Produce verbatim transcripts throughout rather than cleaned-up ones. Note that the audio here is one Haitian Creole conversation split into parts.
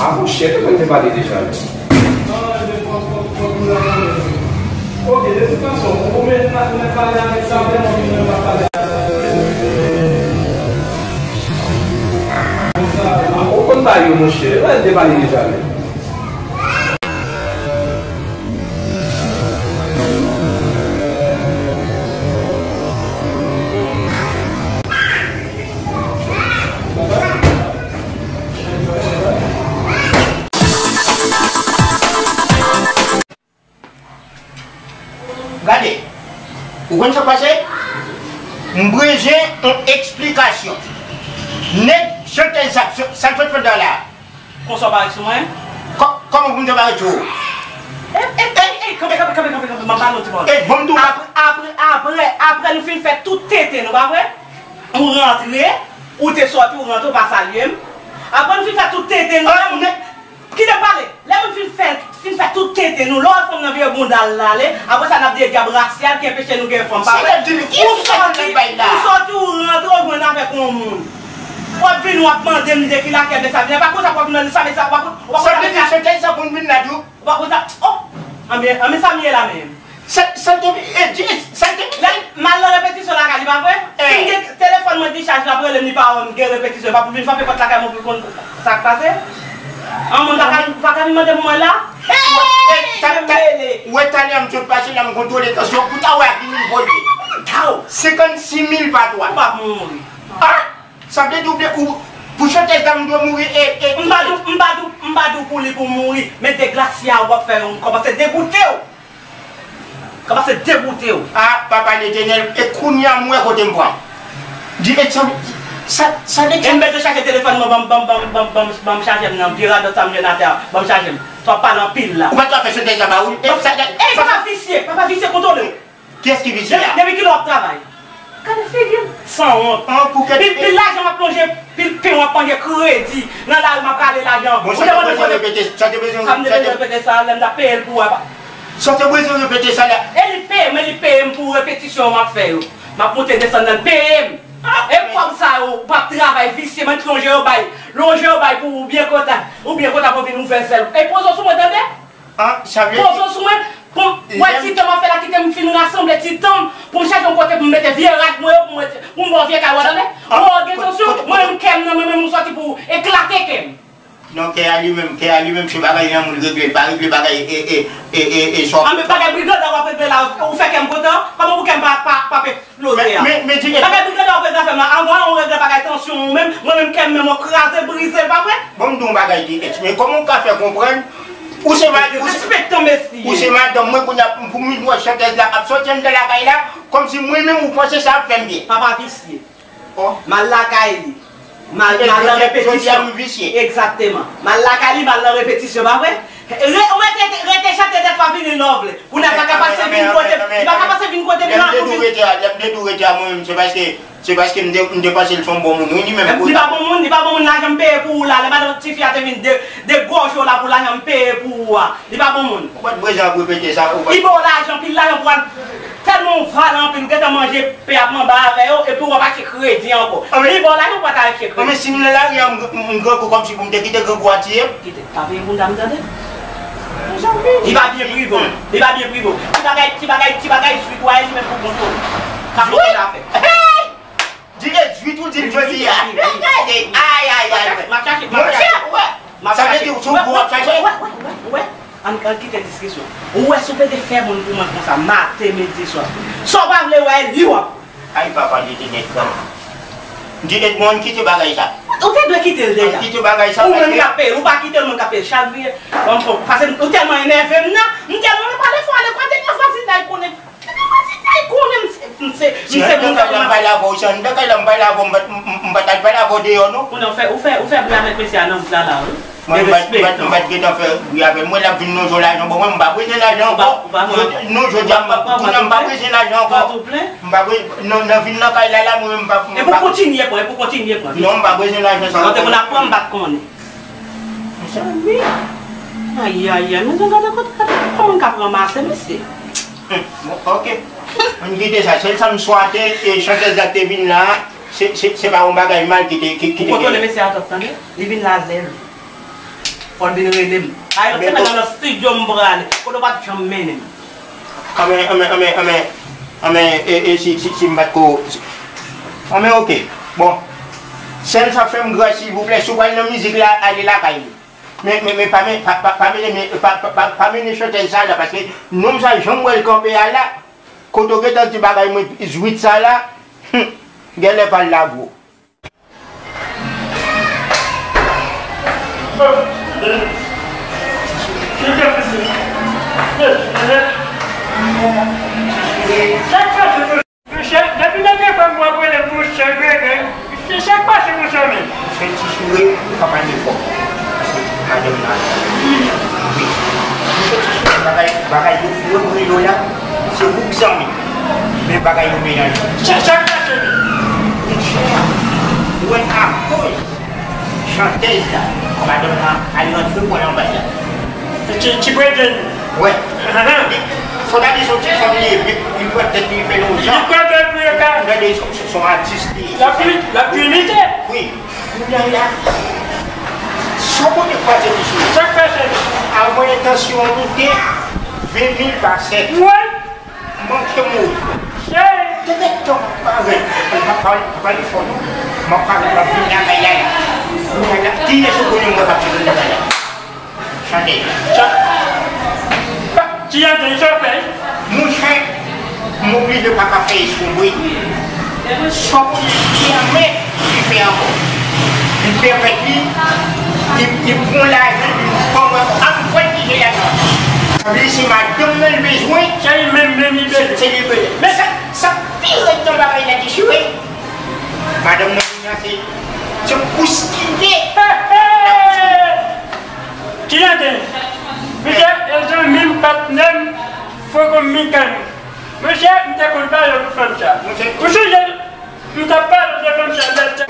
A monchè, de mwen te pale deja. Ok, de tout fason, ou menm pa pale avèk sa, ou menm pa pale avèk sa. Ou konn bagay yo, monchè, mwen te pale deja. Gade, ou konn sa k pase? M bezwen yon eksplikasyon. Nèg chantèz sa, sa l sot fè la. Konsa w pa ret sou mwen? Kò-, kòman pou m te pa ret sou ou? E, e, e, e, kanpe, kanpe, kanpe, kanpe, kanpe, m ap pale yon ti pawòl. E, bon, m tou. Apre, apre, apre, apre nou fin fè tout tenten nou, pa vre? Ou rantre, ou te sòti, ou rantre, ou pa salye m. Apre nou fin fè tout tenten nou, ah, lè moun, kite m pale. Lè moun fin fè, fin fè tout tenten nou, lè w wè fanm nan vire bounda l ale, apre sa n ap di e dyab rasyal ki anpeche nou gen fanm, pa vre? Ou sòti, ou sòti, ou rantre, ou jwenn avèk yon moun. W ap vini, w ap mande m de ki lakèl mesye a vini. E pa konsa pou w ap vin mande sa, mesye a, w ap, w ap... Sa vle di se tèl sa pou n vin la tou? Ou pa konn sa, oh! Anben, anben sa m ye la menm. Sa, sa te, e, di, sa te... Lè m al nan repetisyon lakay li, pa vre? Si m gen telefòn mwen dichaj, l ap rele m, li pa wè m gen repetisyon, li pa pou vin frape pòt lakay mwen pou l konn sa k pase? An, moun pa ka, pa ka vin mande pou mwen la? Ou wè talè a m sot pase la, m kontwole tansyon, pou ta wè ak moun voye. Senkannsis mil pa twa. Ou p ap mouri. Ah! Sa vle di ou vle, ou, pou chantèz la, m dwe mouri, e, e... M pa di w, m pa di w, m pa di w pou li pou mouri, men de glasya w ap fè yo, m kòmanse degoute w. Kòmanse degoute w. Ah, Papa Letènèl, e kounye a m wè kote m pran. Di, e sa, sa, sa vle di... E m bezwen chaje telefòn mwen, ban m, ban m chaje m nan, vye radòt sa m jwenn atè a, ban m chaje m. Sa w ap pale anpil la. Ou pa t ka fè chantèz la ba ou? E sa, e, papa visye, papa visye, kontwole w. Kiyès ki visye a? Depi kilè w ap travay? Gade figi l. Sanwont. An, pou kèt. Pil, pil lajan w ap lonje, pil pen w ap manje, kredi. Nan lari m ap rale lajan. Bon, sa te bezwen repete, sa te bezwen... Sa m te bezwen repete sa, lè m t ap peye l pou wè pa. Sa te bezwen repete sa la. E li peye m, e li peye m pou repetisyon m ap fè yo. M ap monte desann nan, l peye m. E kòb sa yo, w ap travay visye, mwen t lonje yo bay. Lonje yo bay pou ou byen kontan. Ou byen kontan pou w vin ouvè zèl. E poze w sou mwen, tande? Poze w sou mwen, pou m wè ti tan m ap fè la, kite m fin rasanble ti tan m, pou m chache yon kote pou m mete vye rad mwen yo, pou m mete, pou m ba w vye kay ou a, tande? Ou gen tansyon, mwen menm kè m nan men, menm ou sòti pou eklate kè m. Non, kè a li menm, kè a li menm, se bagay granmoun regle, l pa regle bagay, e, e, e, e, e, sòf. Anben bagay brigada w ap regle la, ou fè kè m kontan, kòman pou kè m pa, pa, pa pe... Loze a. Men, men, men, di, e, bagay brigada w ap regle afè m la. Anvan ou regle bagay tansyon ou menm, mwen menm kè m menm w ap kraze, brize l, pa vre? Bon, m di w yon bagay, di, e, men kòman w ka fè konprann ou se ma-, ou se, respektan mesye, ou se madanm mwen, kounye a pou m vin wè chantèz la ap sòti anndan lakay la, kòmsi mwen menm ou panse sa ap fè m byen. Papa visye. Oh. M al lakay li. M al, m al nan repetisyon. Egzakteman. M al lakay li, m al nan repetisyon, pa vre? Re-, rete, rete chante tèt pa vini lè w vle. Kounye a pa ka pase vin kote m, li pa ka pase vin kote m nan pou vin. Lè m te di w rete a, lè m te di w rete a mwen menm, se paske, se paske m te, m te panse l se yon bon moun, wi, li menm. Li pa bon moun, li pa bon moun, lajan m peye pou ou la, lè madanm tifi a te vin de, degòje w la pou lajan m peye pou ou a, li pa bon moun. Ou pa t bezwen ap repete sa, ou pa t... Li ba w lajan, pil lajan pou al, tèlman w vale anpil, ou gentan manje pen ap manba avè yo, epi w ap achte kredi ankò. Li ba w lajan, ou pa t al achte kredi. Anben, si m nan lari a, m, m, m grangou kòmsi pou m te kite grangou a tiye m. Kite, pa veye bounda m, tande? Li pa byen prive w. Li pa byen prive w. Ti bagay, ti bagay, ti bagay, swit w a li menm pou kontwole. Ka fè zafè. Di e zwit ou di l jodi a. Gade, ay, ay, ay. M ap chache, m ap chache. Monchè, ou wè. M ap chache. Sa vle di ou sou kou w ap chache? Ou wè, ou wè, ou wè, ou wè. Ann, ann kite diskisyon. Ou wè, si w pede fè moun pou mwen konsa, maten, midi, swa. Sa w pa vle wè, li w ap. Ay, papa, li te nèg gran. M di Edmond, kite bagay sa. Ou te dwe kite l deja. Kite bagay sa, ou menm k ap peye l, ou pa kite l, mwen k ap peye l. Chak vire, bon, bon, paske ou tèlman enève m nan, m tèlman nan pale fò, ale kote nan vwazinay konnen. Konnen m se, m se, m se moun sa. Anndan kay la, m pale avè w, si anndan kay la, m pale avè w, m pa t, m, m, m pa t al pale avè w deyò, non. Konnen w fè, ou fè, ou fè bri avèk mesye a nan wout la, la, wi. Mwen, m pa t, m pa t, m pa t gentan fè bri avè l. Mwen, l ap vin lonje w lajan, bon, mwen, m pa bezwen lajan ankò. Non, jodi a, kounye a, m pa bezwen lajan ankò. M pa bezwen, non, nan vin nan kay la, la, mwen, m pa, m pa. E pou kontinye pran, e pou kontinye pran. Non, m pa bezwen lajan sa. Mwen te konn ap pran, m pa t konnen. Mezanmi. Ay, ay, ay, mezanmi, gade kote, gade kòman moun k ap ranmase, mesye. Hmm, bon, ok. Ann kite sa. Sèl sa m swate, e chantèz la k te vin la, se, se, se pa yon bagay mal ki te, ki, ki te genyen. Ou kontwole mesye a twòp, tande? Li vin la lè l. Fò n vin rele m. Ay, se nan nan estidyo m prale. Kote w pa t janm mennen m. Anben, anben, anben, anben, anben, e, e, si, si, si m pa t ko, si, anben, oke. Bon. Sèl sa fè m gras, silvouplè, si w pral nan mizik la, ale lakay ou. Men, men, men pa men, pa, pa, pa mennen, men, pa, pa, pa, pa mennen chantèz sa la, paske nonm sa, jan m wè l kanpe a la, kote w gentan di bagay mwen zwit sa la, hmm, genlè pa l la gwo. Monchè, depi nan telefòn mwen ap rele m monchè Gregre. Se sa k pase monchè men. Monchè ti soure, ou pa pale fò. Paske madanm nan. Wi. Monchè ti soure, bagay, bagay yo, yo rele w la, se ou k zanmi. Men bagay yo melanje. Se sa k pase men. Monchè, ou wè akoz chantèz la, madanm nan al rantre pran anba la. Ti, ti Breden. Wè. Ahan. Fò gade son ti fanm li ye, li, li pran tèt li fè yon jan. Li pran tèt li, yo ka. Gade son, son, son atis li ye. L ap pi-, l ap pi imite. Wi. Kounye a la, son kote kwaze li sou. Sa k pase? Avan entansyon an moute, ven mil pa sèt. Wi. Manke mouri. Tèt tan pa rèd. Pa, pa, pa, pa li fò non. M ap pale, m ap vin lakay la la. Kounye a la, kiyès ou konnen mwen k ap vin lakay la? Chante. Chan-, pa, ti André, sa w fè? Monchè, m oblije pa ka fè eskonbri. Sa w konnen li pèmèt li fè ankò. Li pèmèt li, li, li pran lajan, li ban mwen, a m fè l pije lajan. Sa vle di se madanm nan l bezwen. Se li menm, menm li bezwen. Se, se li bezwen. Men sa, sa pi rèd nan bagay la, ti chire. Madanm nan vin la, se, se bouskile. Ki ladan? Mesye, e zanmi m, patnè m, fò kòm mikan. Mesye, m te konn pale pou fanm sa. Ou sonje, m t ap pale de fanm sa, lè l te.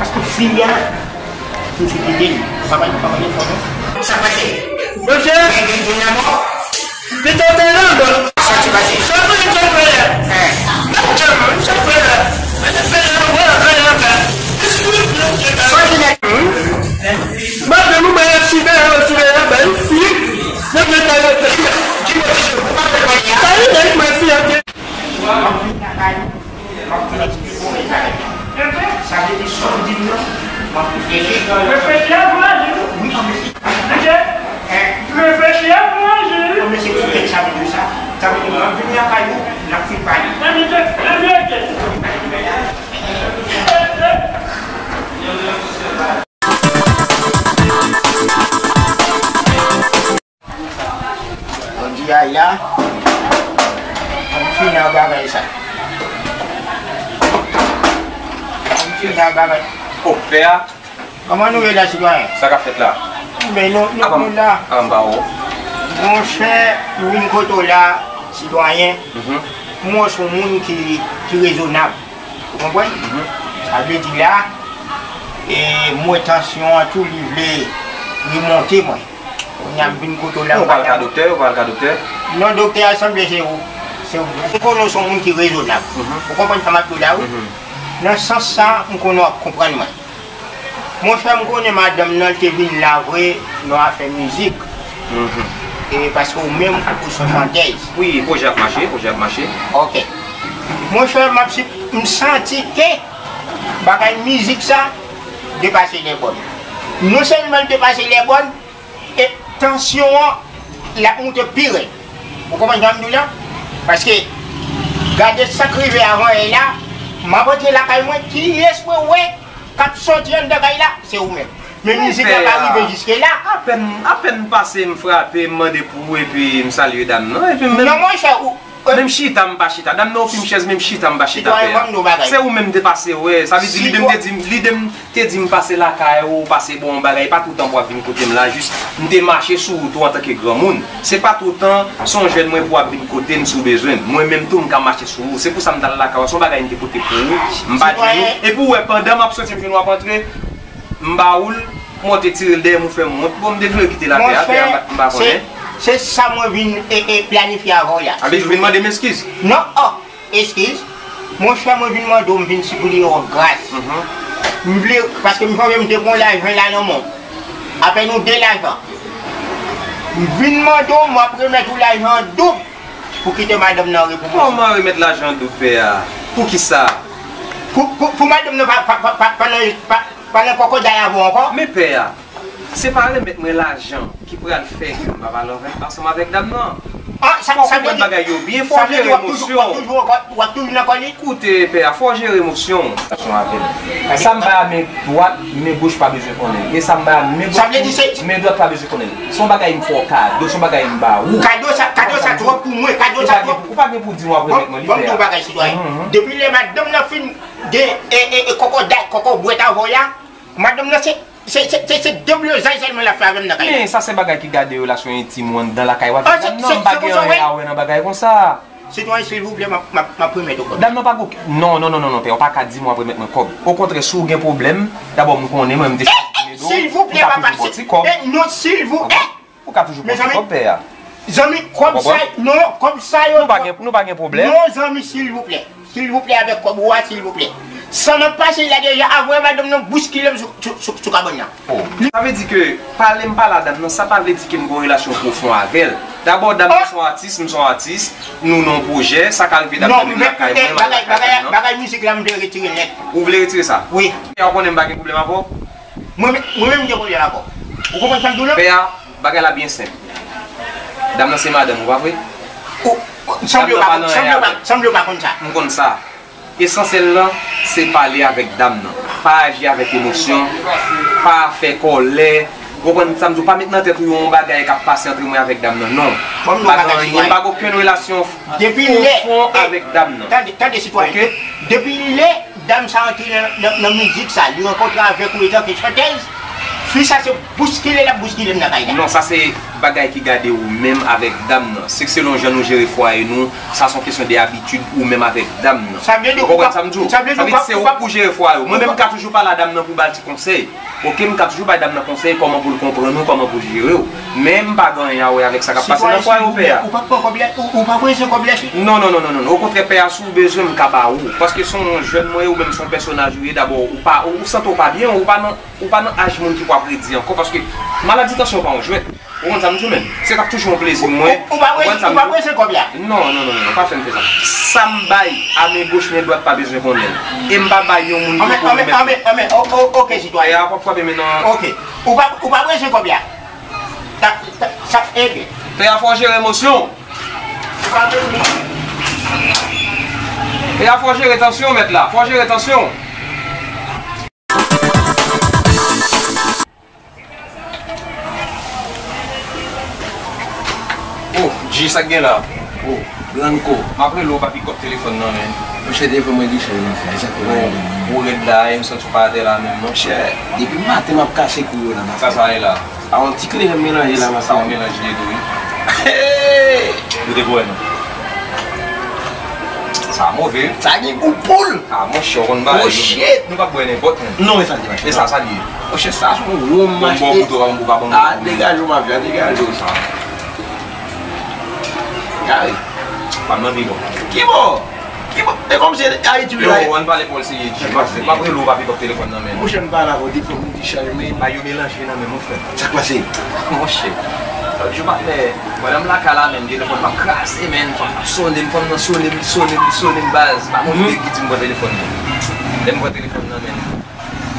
Paske fi a, m sou kite l. Papa, papa, li fò non. Sa pase? Mesye! Gen, gen, gen lanmò. Pito te nan do. Sa ki pase? Sa pou li te fè la. Hein. Nan djòm, sa fè la. Sa fè la, wè, fè la, fè. Sa ki nèt. Madanm ou bay sida, sida la bay fi. Nan men ta yo. Ki pozisyon? Ou pa konn konnen a? Sa li nèt mwen fi an. M ap vin lakay ou, m ap vin eksplike w bagay la. Sa vle di sa w di m nan, m ap reflechi. Reflechi anvan aji. Wi, anvan. Mesye, reflechi anvan aji. Non, mesye, ki tèt sa vle di sa? Sa vle di m ap vin lakay ou, n ap fin pale. Nan men, nan men, ok. Jodi a la, m fini ak bagay sa. M fini ak bagay. O, pè a? Kòman nou ye la, sitwayen? Sa k ap fèt la? Men nou, nou, apa, nou la. Apa m pa wè w? Monchè, m vin kote w la, sitwayen. Mhm. M wè w se yon moun ki, ki rezonab. Ou konprann? Mhm. Sa vle di la, e, m wè tansyon an tou, li vle remonte mwen. Kounye a m vin kote w la. Ou pral ka doktè, ou pral ka doktè? Non, doktè a sanble se ou. Se ou. M konnen w se yon moun ki rezonab. Mhm. Ou konprann sa m ap di w la, wi? Mhm. Nan sans sa, m konnen w ap konprann mwen. Monchè, m konnen madanm nan te vin la vre nan afè mizik. Mhm. E paske ou menm, ou se yon chantèz. Wi, pwojè ap mache, pwojè ap mache. Ok. Monchè, m ap si-, m santi ke bagay mizik sa depase lèbòn. Non sèlman l depase lèbòn, e tansyon an, l ap moute pi rèd. Ou konprann sa m di w la? Paske, gade sa k rive avan yè la, m ap rantre lakay mwen, kiyès mwen wè k ap sòti anndan kay la? Se ou menm. Men mizik la pa rive jiske la. Apèn, apèn m pase, m frape, m mande pou ou, epi m salye dam nan, epi m menm. Non, monchè, ou, Menm chita m pa chita. Dam nan ofri m chèz, menm chita m pa chita, pè a. Sitwayen, ban m di w bagay. Se ou menm m te pase wè. Sa vle di, lide m te di m, lide m te di m pase lakay ou, pase bon bagay. Pa toutan pou w ap vin kote m la, jis m te mache sou wout ou antanke granmoun. Se pa toutan, se yon jèn mwen pou w ap vin kote m si w bezwen m. Mwen menm tou, m ka mache sou ou. Se pou sa m t al lakay ou. Se yon bagay m te pote pou ou. M pa jwenn ou. Epi w wè, pandan m ap soti, m jwenn w ap antre. M ba ou l, mwen te tire l dèyè m, ou fè m wont. Bon, m te vle kite l atè a, atè a, m pa, m pa konnen. Monchè, se, se sa mwen vin, e, e, planifye avè w la. A vle di ou vin mande m eskiz? Non, o, eskiz. Monchè, mwen vin mande w, m vin sipliye w gras. Mhm. M vle, paske m sonje m te pran lajan la nan men w. Apèn ou de lajan. M vin mande w, m ap remèt ou lajan an doub pou kite madanm nan repo pou ou. Kòman remèt lajan an doub, pè a? Poukisa? Pou, pou, pou madanm nan pa, pa, pa, pa, pa nan, pa, pa nan kòkòday avè w ankò. Men pè a, se pa remèt mwen lajan ki pral fè ke m pa pale avèk, ansanm avèk dam nan. Ah, sa, fò w konprann bagay yo byen, fò w jere emosyon w. W ap toujou nan kò li? Koute, pè a, fò w jere emosyon w. Sa m bay a men dwat, men goch pa bezwen konnen l. E sa m bay a men goch, men dwat pa bezwen konnen l. Se yon bagay m fè w kado, se yon bagay m ba ou. Kado sa, kado sa twòp pou mwen, kado sa twòp. Ou pa gen pou di w ap remèt mwen li, pè a. Bon, m di w yon bagay, sitwayen. Depi lè madanm nan fin gen, e, e, e, kòkòday, kòkò bwèt avè w la, madanm nan se Se, se, se, se deblozay sèlman l ap fè avè m nan kay la. Men sa se bagay ki gade relasyon entim ou anndan lakay ou avèk dam nan. M pa gen anyen a wè nan bagay konsa. Sitwayen, silvouplè, m ap, m ap, m ap remèt ou kòb. Dam nan pa gen okenn, non, non, non, non, non, pè, ou pa ka di mwen w ap remèt mwen kòb. Okontrè, si w gen pwoblèm, dabò m konnen mwen, m te chak di men do, m ka toujou ba w ti kòb. Silvouplè, papa, non, silvou, eh! Ou ka toujou pran ti kòb, pè a. Zanmi, kòb sa, non, kòb sa yo. Nou pa gen, nou pa gen pwoblèm. Non, zanmi, silvouplè. Silvouplè, avèk kòb ou a, silvouplè. San m ap pase la deja, avwe madanm nan bouskile m sou, sou, sou, sou kabann nan. Oh. Sa vle di ke, pale m pale a dam nan, sa pa vle di ke m gen yon relasyon pwofon avè l. Dabò, dam nan se yon atis, m se yon atis, nou nan yon pwojè, sa ka rive dam nan vin lakay mwen, m al lakay dam nan. Non, men, men, bagay, bagay, bagay mizik la, m vle retire nèt. Ou vle retire sa? Wi. Pè a, ou konnen m pa gen pwoblèm avè w? Mwen menm, mwen menm m gen pwoblèm avè w. Ou konprann sa m di w la? Pè a, bagay la byen senp. Dam nan se madanm ou, pa vre? Ou, sanble w pa, sanble w pa, sanble w pa konn sa. M konn sa. Esansyèl lan, se pale avèk dam nan. Pa aji avèk emosyon, pa fè kòlè. Ou konprann sa m di w? Pa met nan tèt ou yon bagay k ap pase antre mwen avèk dam nan, non. Bon, m di w yon bagay, sitwayen. M pa gen okenn relasyon pwofon avèk dam nan. Tande, tande, sitwayen. Oke? Depi lè dam sa antre nan, nan, nan mizik sa, li rankontre avèk ou etanke chantèz, fi sa se bouskile l ap bouskile m nan kay la. Non, sa se bagay ki gade ou menm avèk dam nan. Se selon jan nou jere fwaye nou, sa se yon kesyon de abitid ou menm avèk dam nan. Ou konprann sa m di w? Sa vle di se ou pou jere fwaye w. Mwen menm m ka toujou pale a dam nan pou ba l ti konsèy. Oke, m ka toujou bay dam nan konsèy kòman pou l konprann ou, kòman pou l jere w. Men m pa gen anyen a wè avèk sa k ap pase nan fwaye w, pè a. Ou pa pran kòb la, ou, ou pa prese kòb la, fi? Non, non, non, non, non. Okontrè, pè a, si w bezwen, m ka ba ou. Paske se yon jèn mwen ye, ou menm se yon pèsonaj ou ye, dabò, ou pa, ou, ou santi w pa byen, ou pa nan, ou pa nan aj moun ki pou ap redi ankò, paske maladi tansyon pa yon jwèt. Ou konn sa m di w, menm? Se t ap toujou yon plezi mwen. Ou, ou pa prese, ou pa prese kòb la? Non, non, non, non, non, pa fè m fè sa. Sa m bay a men goch, men dwat pa bezwen konnen l. E m pa bay yon moun ki pou remèt mwen. Anben, anben, anben, anben, o, o, oke, sitwayen. Pè a, w ap frape men nan. Oke. Ou pa, ou pa prese kòb la? Ta, ta, sa, ebyen. Pè a, fò w jere emosyon w. Pè a, fò w jere tansyon w, mèt la. Fò w jere tansyon w. Oh, G, sa k gen la? Oh, Blanco. M ap rele w pa pikòp telefòn nan, men. Monchè, telefòn mwen deja nan fè, sa k gen la? Oh, ou rèd la, e m santi w pa atè la menm, non. Monchè, depi maten m ap kache kou yo la, maten. Sa sa ye la? A, yon ti kleren m melanje la, maten. Sa yon melanj li ye tou, wi. Hey! Yo te bwè, non. Sa move, wi. Sa gen gou poul. Ah, monchè, w konn bagay yo. Oh, shit. Nou p ap bwè nenpòt, men. Non, e sa l ye, mache. E sa, sa l ye. Monchè, sa se yon wonm, mache. Bon, bon, kouto, pa bon, pa bon. Ah, degaje w, mafya, degaje w. Sa. Gade. Pa m nan pi bon. Ki bon? Ki bon? E kòmsi Ayiti wi la. Yo, ann pale pou l serye, G. M ap rele w pa pikòp telefòn nan, men. Monchè, m pale avè w, telefòn mwen dechaje, men. Bay yo melanje nan men m, monchè. Sa k pase? Monchè, lòt jou patnè, pandan m lakay la menm, telefòn pa kraze, men, fanm ap sonnen m, fanm nan sonnen m, li sonnen m, li sonnen m, baz. Pa gon nèg ki di m pran telefòn nan. Lè m pran telefòn nan, men,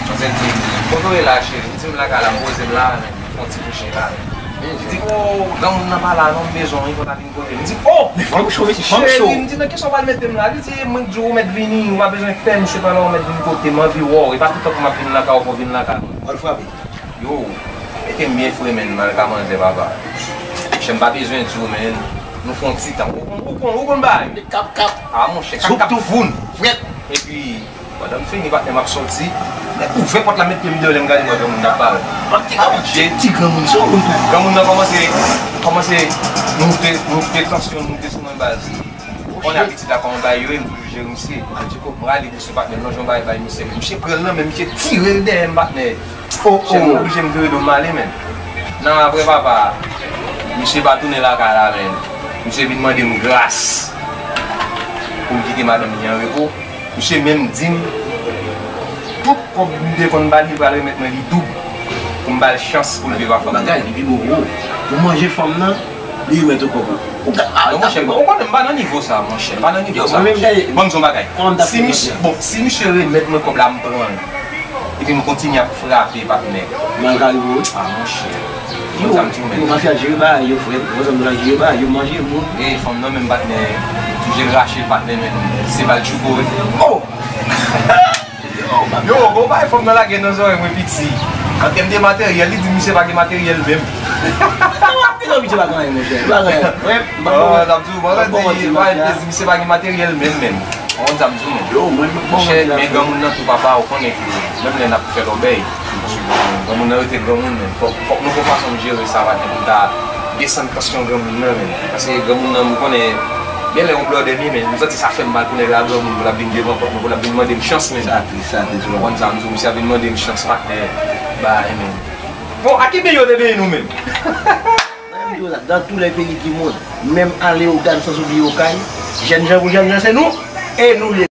manzè di m, "Kote w ye la, cheri?" M di, "M lakay la, m poze m la, men, m fè yon ti kouche la, men." Li di, "O, granmoun nan pa la non, m bezwen w, wi, fò w ta vin kote m." M di, "O!" Men fanm cho, mesye, fanm cho. Cheri, m di, "Nan kisa w pral mete m la?" Li di, "Mwen di w ou mèt vini, ou pa bezwen pè, misye pa la, ou mèt vin kote m, m anvi wè w, e pa toutan pou m ap vin lakay ou, fò w vin lakay mwen." Al frape. Yo, mete m byen fre, men, m al ka manzè, papa. Monchè, m pa bezwen di w, men, nou fè yon ti tan. Ou konn, ou konn, ou konn bagay. Kap, kap. Ah, monchè, kap, kap, voun. Frèt. Epi, pandan m fini, patnè, m ap sòti. Lè ouvè pòt la, met pye m deyò, lè m gade, m wè granmoun nan pare. Ti, ti granmoun, sa w konn tou. Granmoun nan kòmanse, kòmanse moute, moute tansyon, moute sou mwen, baz. Konnen abitid la kòman bagay yo ye, m toujou jere misye. M rale misye patnè m, lonje yon bagay bay misye, men misye pran l nan men, misye tire l dèyè m patnè. Oh, oh. Chè, m oblije m vire do m ale, men. Nan apre papa, misye pa tounen lakay la, men. Misye vin mande m gras pou m kite madanm li an repo. Misye menm di m, Tout kòb m te konn ba l, li pral remèt mwen li doub. Pou m ba l chans pou l viv ak fanm nan. Bagay, li pi bon pou ou. Ou manje fanm nan, li remèt ou kòb ou. Ou ka, ah, non, monchè, ou konnen m pa nan nivo sa, monchè. M pa nan nivo sa, monchè. Ban m di w yon bagay. Si misye, bon, si misye remèt mwen kòb la, m pran l. Epi m kontinye ap frape, patnè. Mal ka rive w. Ah, monchè. Yo, yo mafya jere bagay yo, frè. Yo zanmi la jere bagay yo, manje moun. E fanm nan menm, patnè, toujou rache l, patnè, men se bal tchouko, wi. Oh! Yo, bon, bay fanm nan lage nan zòrèy mwen piti. An tèm de materyèl, li di misye pa gen materyèl menm. Misye pa gen anyen, monchè. Li pa gen anyen. Mwen, mwen, mwen, mwen, mwen, mwen, mwen, mwen, misye pa gen materyèl menm, menm. Ou konn sa m di w, menm. Yo, mwen, mwen, mwen, monchè, men granmoun nan tou, papa, ou konnen ke menm lè n ap fè lòbèy, granmoun nan rete granmoun, menm. Fòk, fòk nou gon fason nou jere sa, patnè, pou n ta desann tansyon granmoun nan, menm. Paske granmoun nan, m konnen, gen lè yon blòdè li, men m santi sa fè m mal pou nèg la granmoun, pou l ap vin devan pòt mwen, pou l ap vin mande m chans, menm. Sa tris, sa tris, ou konn sa m di w, misye ap vin mande m chans, patnè, bay, menm. Bon, a ki peyi yo te benyen nou menm? Mwen menm di w sa, dans tous les pays du monde, menm a Leyogàn, sans oublier Okay, jènjan pou jènjan, se nou, e nou ye.